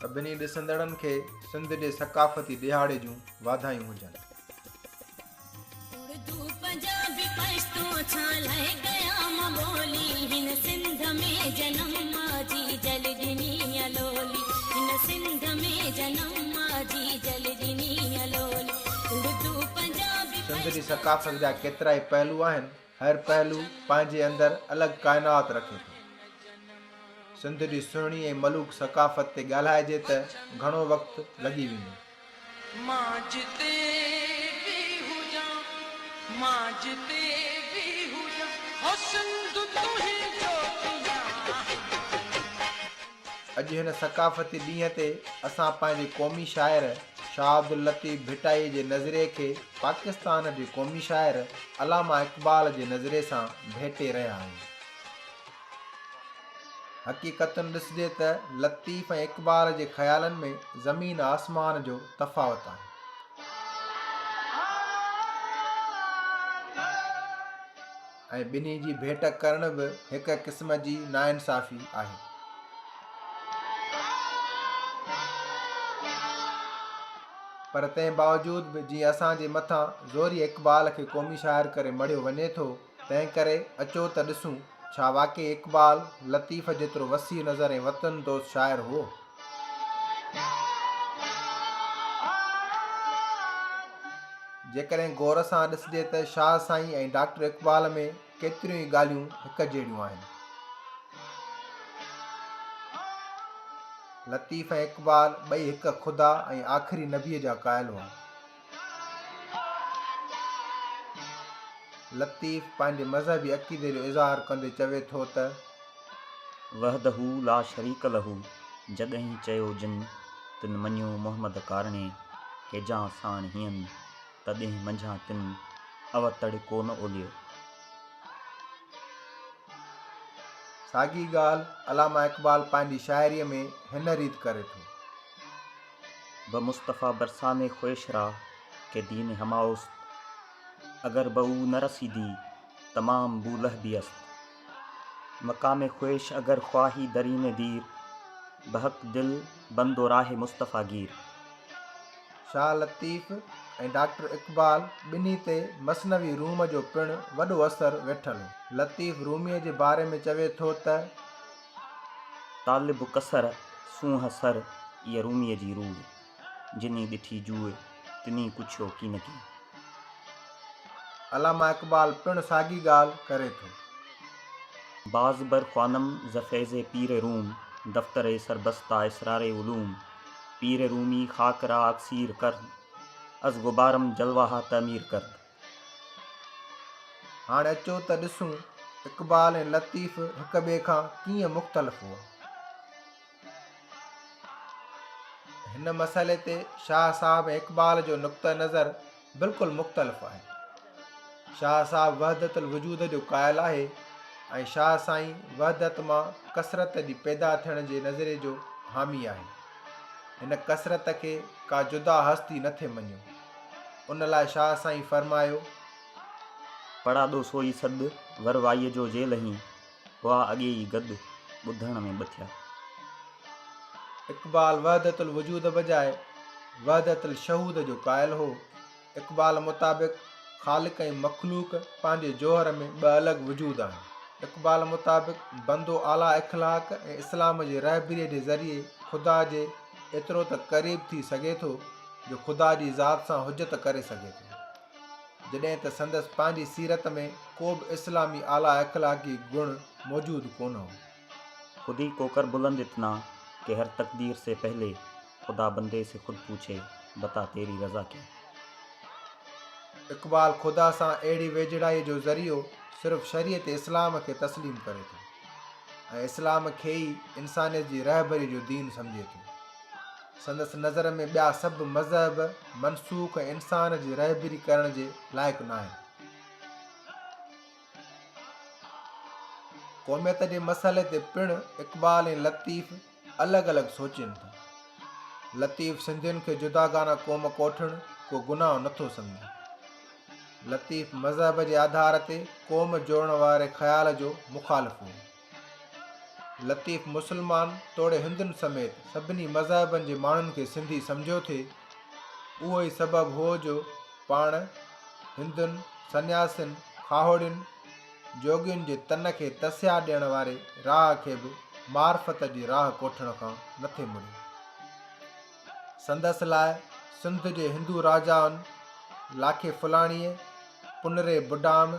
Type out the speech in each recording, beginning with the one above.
سڀني ڏسندڙن کي سنڌ جي ثقافتي ڏهاڙي جون واڌايون هجن. اردو پنجابي پشتو ڇا لئه ڪيا مان ٻولي هن سنڌ ۾ جنم آ جيجل ڏني لولي هن سنڌ ۾ جنم آ جيجل ڏني لولي اردو پنجابي سنڌ جي پشتو ثقافت جا ڪيترائي پهلو آهن. هر پهلو پنهنجي اندر الڳ ڪائنات رکي ٿو. سنڌ جي سهڻي ۽ ملوڪ ثقافت تي ڳالهائجي ته گهڻو وقت لڳي ويندو. مان جتي به هجان، مان جتي به هجان، او سنڌ تنهنجو ٿيان. اڄ هن ثقافتي ڏينهن تي اسان پنهنجي قومي شاعر شاهه عبداللطيف ڀٽائيء جي نظريي کي پاڪستان جي قومي شاعر علامه اقبال جي نظريي سان ڀيٽي رهيا آهيون. حقيقتن ڏسجي ته لطيف ۽ اقبال جي خيالن ۾ زمين آسمان جو تفاوت آهي. ۽ ٻنهي جي ڀيٽ ڪرڻ به هڪ قسم جي ناانصافي آهي. پر تنهن باوجود به جيئن اسان جي مٿان زوريء اقبال کي قومي شاعر ڪري مڙهيو وڃي ٿو، تنهن ڪري اچو ته ڏسون ڇا واقعي اقبال، لطيف جيترو وسيع نظر ۽ وطن دوست شاعر هئو؟ جيڪڏهن غور سان ڏسجي ته شاهه سائين ۽ ڊاڪٽر اقبال ۾ ڪيتريون ئي ڳالهيون هڪ جهڙيون آهن. لطيف ۽ اقبال ٻئي هڪ خدا ۽ آخري نبيء جا قائل هئا. لطيف پنهنجي مذهبي عقيدي جو اظهار ڪندي چوي ٿو ته. وحده لا شريڪ له جڏهين چيو جن، تن مڃيو محمد ڪارڻي، هيجان ساڻ هيئن، تڏهن منجهان تن، اوتڙ ڪو نه اوليو. ساڳي ڳالهه علامه اقبال پنهنجي شاعريء ۾ هن ريت ڪري ٿو. به مصطفيٰ برسان خويش را که دين هماوست، اگر به او نه رسيدي تمام بولهبي است. مقام خويش اگر خواهي درين دير، بحق دل بند و راه مصطفيٰ گير. شاهه لطيف ۽ ڊاڪٽر اقبال ٻنهي تي مثنوي روم جو پڻ وڏو اثر ويٺل هو. لطيف روميء جي باري ۾ چوي ٿو ته. طالب ڪثر سونهن سر ايء روميء جي روء، جني ڏٺي جوء تني ڪڇيو ڪينڪي. علامه اقبال پڻ ساڳي ڳالهه ڪري ٿو. باز بر خوانم ز فيض پير روم، دفتر سربسته اسرار علوم، پير رومي خاڪ را اڪسير ڪرد، از غبارم جلوه تعمير ڪرد. هاڻي اچو ته ڏسون اقبال ۽ لطيف هڪ ٻئي کان ڪيئن مختلف هئا. هن مسئلي تي شاهه صاحب ۽ اقبال جو نقطه نظر بلڪل مختلف آهي. شاهه صاحب وحدت الوجود جو قائل آهي ۽ شاهه سائين وحدت مان ڪثرت جي پيدا ٿيڻ جي نظريي جو حامي آهي. هن ڪثرت کي ڪا جدا هستي نه ٿي مڃيو. ان لاء شاهه سائين فرمايو. پڙاڏو سوئي سڏ، ور وائيء جو جي لهين. هئا اڳي ئي گڏ، ٻڌڻ ۾ ٻه ٿيا. اقبال وحدت الوجود بجاء وحدت الشهود جو قائل هو. اقبال مطابق خالق ۽ مخلوق پنهنجي جوهر ۾ ٻه الڳ وجود آهن. اقبال مطابق بندو اعليٰ اخلاق ۽ اسلام جي رهبريء جي ذريعي خدا جي ايترو ته قريب ٿي سگهي ٿو جو خدا جي ذات سان حجت ڪري سگهي ٿو. جڏهن ته سندس پنهنجي سيرت ۾ ڪو به اسلامي اعليٰ اخلاقي گڻ موجود ڪونه هو. خودي ڪو ڪر بلند اتنا ڪه هر تقدير سي پهلي خدا بندي سي خود پوڇي بتا تيري رضا ڪيا. اقبال خدا سان اهڙي ويجهڙائيء جو ذريعو صرف شريعت اسلام کي تسليم ڪري ٿو ۽ اسلام کي ئي انسانيت جي رهبريء جو دين سمجهي ٿو. سندس نظر ۾ ٻيا سڀ مذهب منسوخ ۽ انسان جي رهبري ڪرڻ جي لائق ناهن. قوميت جي مسئلي تي پڻ اقبال ۽ لطيف الڳ الڳ سوچين ٿا. لطيف سنڌين کي جداگانه قوم ڪوٺڻ ڪو گناهه نٿو سمجهي. لطيف مذهب جي آڌار تي قوم جوڙڻ واري خيال جو مخالف هو. لطيف مسلمان توڙي هندن سميت سڀني مذهبن جي ماڻهن کي سنڌي سمجهيو ٿي. اهو ئي سبب هو جو پاڻ هندن، سنياسين، کاهوڙين، جوڳين جي تن کي تسيا ڏيڻ واري راهه کي به معرفت جي راهه ڪوٺڻ کان نٿي مڙيو. سندس لاء سنڌ جي هندو راجائن لاکي ڦلاڻيء، پنري بڊام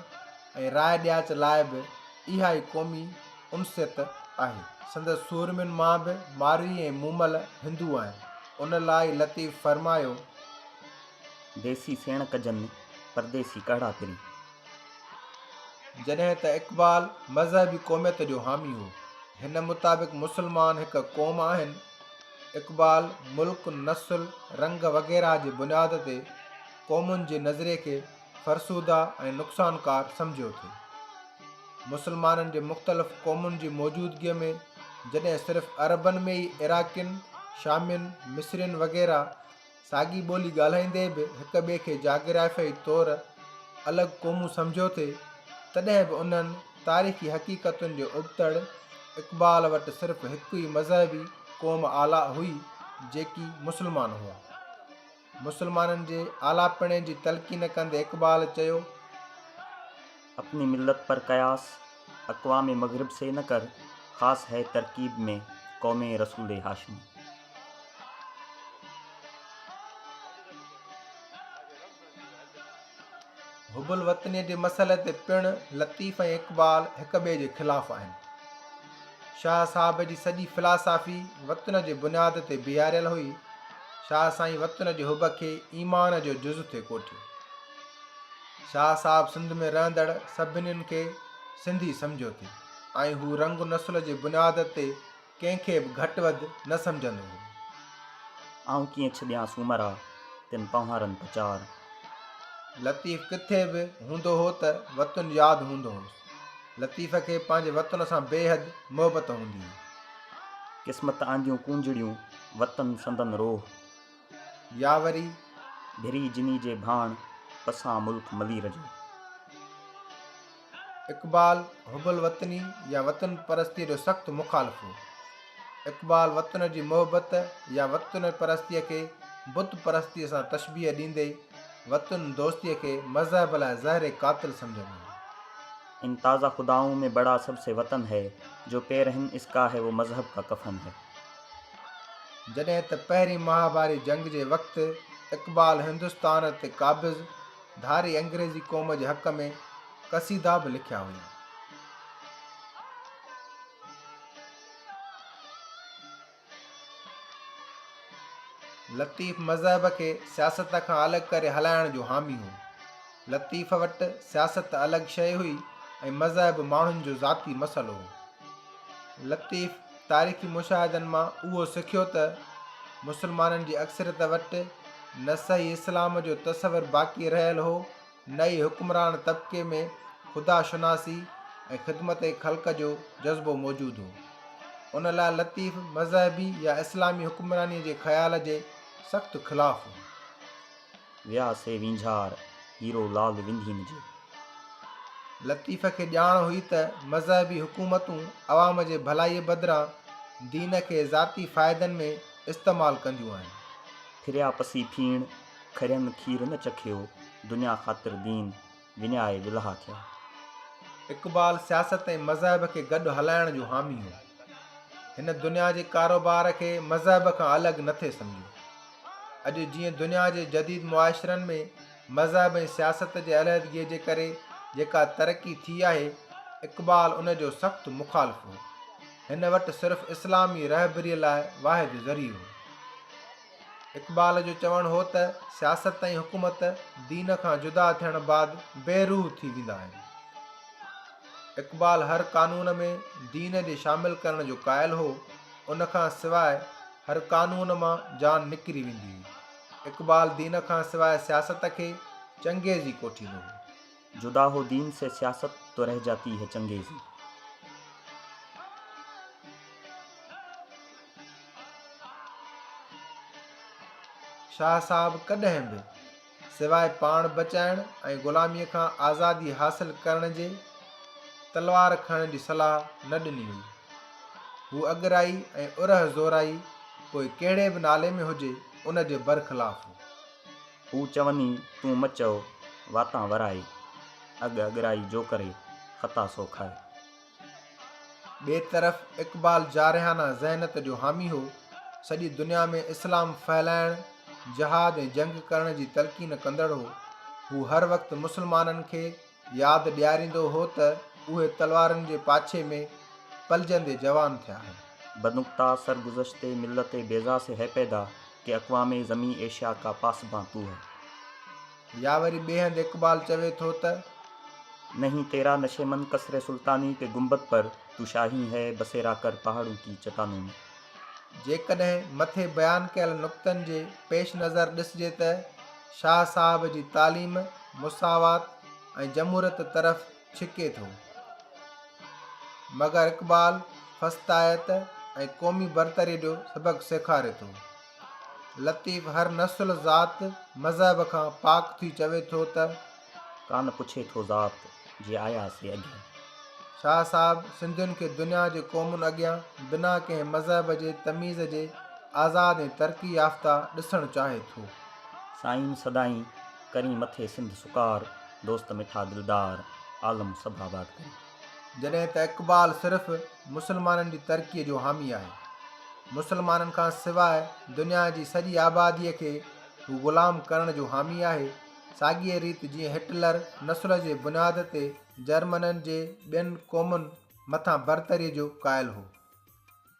۽ راء ڏياچ لاء به اها ئي قومي انسيت آهي. سندس سورمين مان به ماروي ۽ مومل هندو آهن. ان لاء ئي لطيف فرمايو. ديسي سيڻ ڪجن، پرديسي ڪهڙا پرين. جڏهن ته اقبال مذهبي قوميت جو حامي هو. هن مطابق مسلمان هڪ قوم آهن. اقبال ملڪ، نسل، رنگ وغيره جي بنياد تي قومن جي نظريي کي فرسوده ۽ نقصانڪار سمجهيو ٿي. مسلمانن جي مختلف قومن جي موجودگيء ۾ جڏهن صرف عربن ۾ ئي عراقين، شامين، مصرين وغيره ساڳي ٻولي ڳالهائيندي به هڪ ٻئي کي جاگرافيائي طور الڳ قومون سمجهيو ٿي، تڏهن به انهن تاريخي حقيقتن جي ابتڙ اقبال وٽ صرف هڪ ئي مذهبي قوم اعليٰ هئي، جيڪي مسلمان هئا. مسلمانن جي اعليٰ پڻي جي تلقين ڪندي اقبال چيو. اپني ملت پر قياس اقوام مغرب سي نه ڪر، خاص هي ترڪيب ۾ قوم رسول هاشمي. حب الوطنيء جي مسئلي تي پڻ لطيف ۽ اقبال هڪ ٻئي جي خلاف آهن. شاهه صاحب جي سڄي فلاسافي وطن جي بنياد تي بيهاريل هئي. شاهه سائين وطن جي حب کي ايمان جو جز ٿي ڪوٺيو. شاهه صاحب سنڌ ۾ رهندڙ سڀنين کي سنڌي سمجهيو ٿي ۽ هو رنگ نسل جي بنياد تي ڪنهن کي به گهٽ وڌ نه سمجهندو هو. آئون ڪيئن ڇڏيان سومرا، تن پنهوارن پچار. لطيف ڪٿي به هوندو هو ته وطن ياد هوندو هوس. لطيف کي پنهنجي وطن سان بيحد محبت هوندي هئي. قسمت آنديون ڪونجڙيون، وطن سندن روح. يا وري. ڀري جني جي ڀاڻ، پسان ملڪ ملير جو. اقبال حب الوطني يا وطن پرستيء جو سخت مخالف هو. اقبال وطن جي محبت يا وطن پرستيء کي بت پرستيء سان تشبيهه ڏيندي وطن دوستيء کي مذهب لاء زهر قاتل سمجهندو هو. ان تازه خدائون ۾ بڙا سب سي وطن هي، جو پيرهن اس ڪا هي وو مذهب ڪا ڪفن هي. جڏهن ته پهرين مهاڀاري جنگ جي وقت اقبال هندستان تي قابض ڌاري انگريزي قوم جي حق ۾ قصيدا به لکيا هيا. لطيف مذهب کي سياست کان الڳ ڪري هلائڻ جو حامي هو. لطيف وٽ سياست الڳ شيء هئي ۽ مذهب ماڻهن جو ذاتي مسئلو هو. لطيف تاريخي مشاهدن مان اهو سکيو ته مسلمانن جي اڪثريت وٽ نه صحيح اسلام جو تصور باقي رهيل هو نه ئي حڪمران طبقي ۾ خدا شناسي ۽ خدمت خلق جو جذبو موجود هو. ان لاء لطيف مذهبي يا اسلامي حڪمرانيء جي خيال جي سخت خلاف هو. ويا سي وينجهار، هيرو لال ونڌين جي. لطيف کي ڄاڻ هئي ته مذهبي حڪومتون عوام جي ڀلائيء بدران دين کي ذاتي فائدن ۾ استعمال ڪنديون آهن. ڦريا پسي ڦيڻ، کرين کير نه چکيو، دنيا خاطر دين، وڃائي ولها ٿيا. اقبال سياست ۽ مذهب کي گڏ هلائڻ جو حامي هو. هن دنيا جي ڪاروبار کي مذهب کان الڳ نه ٿي سمجهيو. اڄ جيئن دنيا جي جديد معاشرن ۾ مذهب ۽ سياست جي علحدگيء جي ڪري جيڪا ترقي ٿي آهي، اقبال ان جو سخت مخالف هو. هن وٽ صرف اسلام ئي رهبريء لاء واحد ذريعو هو. اقبال جو چوڻ هو ته سياست ۽ حڪومت دين کان جدا ٿيڻ بعد بي روح ٿي ويندا آهن. اقبال هر قانون ۾ دين جي شامل ڪرڻ جو قائل هو، ان کان سواء هر قانون مان جان نڪري ويندي هئي. اقبال دين کان سواء سياست کي چنگيزي ڪوٺيندو هو. جدا هو دين سي سياست تو رهه جاتي هي چنگيزي. شاهه صاحب ڪڏهن به سواء پاڻ بچائڻ ۽ غلاميء کان آزادي حاصل ڪرڻ جي، تلوار کڻڻ جي صلاح نه ڏني هئي. هو اڳرائي ۽ ارهه زورائي پوء ڪهڙي به نالي ۾ هجي، ان جي برخلاف هو. هو چوني تون م چئو، واتان ورائي، اڳ اڳرائي جو ڪري، خطا سو کائي. ٻئي طرف اقبال جارحانه ذهنيت جو حامي هو. سڄي دنيا ۾ اسلام ڦهلائڻ، جهاد ۽ جنگ ڪرڻ جي تلقين ڪندڙ هو. هو هر وقت مسلمانن کي ياد ڏياريندو هو ته اهي تلوارن جي پاڇي ۾ پلجندي جوان ٿيا آهن. بنقطه سرگذشت ملت بيضا سي هي پيدا ڪه اقوام زمين ايشيا ڪا پاسبان تو هي. يا وري ٻئي هنڌ اقبال چوي ٿو ته. نهين تيرا نشيمن قصر سلطاني ڪي گنبد پر تو شاهين هي بسيرا ڪر پهاڙون ڪي چٽانون مين. جيڪڏهن مٿي بيان ڪيل نقطن جي پيش نظر ڏسجي ته شاهه صاحب جي تعليم مساوات ۽ جمهوريت طرف ڇڪي ٿو. مگر اقبال فسطائيت ۽ قومي برتريء جو سبق سيکاري ٿو. لطيف هر نسل، ذات، مذهب کان پاڪ ٿي چوي ٿو ته. ڪانه پڇي ٿو ذات، جي آيا سي اڳيان. شاهه صاحب سنڌين کي دنيا جي قومن اڳيان بنا ڪنهن مذهب جي تميز جي آزاد ۽ ترقي يافته ڏسڻ چاهي ٿو. سائين سدائين ڪرين مٿي سنڌ سڪار، دوست مٺا دلدار، عالم سڀ آباد ڪرين. جڏهن ته اقبال صرف مسلمانن جي ترقيء جو حامي آهي. مسلمانن کان سواء دنيا جي سڄي آباديء کي هو غلام ڪرڻ جو حامي آهي. ساڳيء ريت جيئن هٽلر نسل جي بنياد تي جرمنن جي ٻين قومن مٿان برتريء جو قائل هو.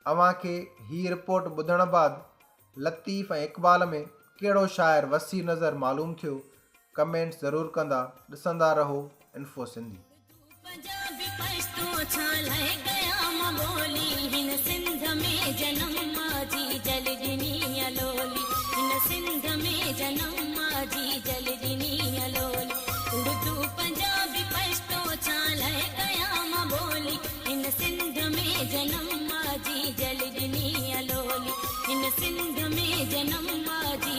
اوهان کي هي رپورٽ ٻڌڻ بعد لطيف ۽ اقبال ۾ ڪهڙو شاعر وسيع نظر معلوم ٿيو؟ ڪمينٽس ضرور ڪندا. ڏسندا رهو انفو سنڌي. پنجابي پشتو ڇا لئه ڪيا مان ٻولي هن سنڌ ۾ جنم ما جي جل ڏني لولي هن سنڌ ۾ جنم ما جي جل ڏني لولي اردو پنجابي پشتو ڇا لئه ڪيا مان ٻولي هن سنڌ ۾ جنم ما جي جل ڏني لولي هن سنڌ ۾ جنم ما جي.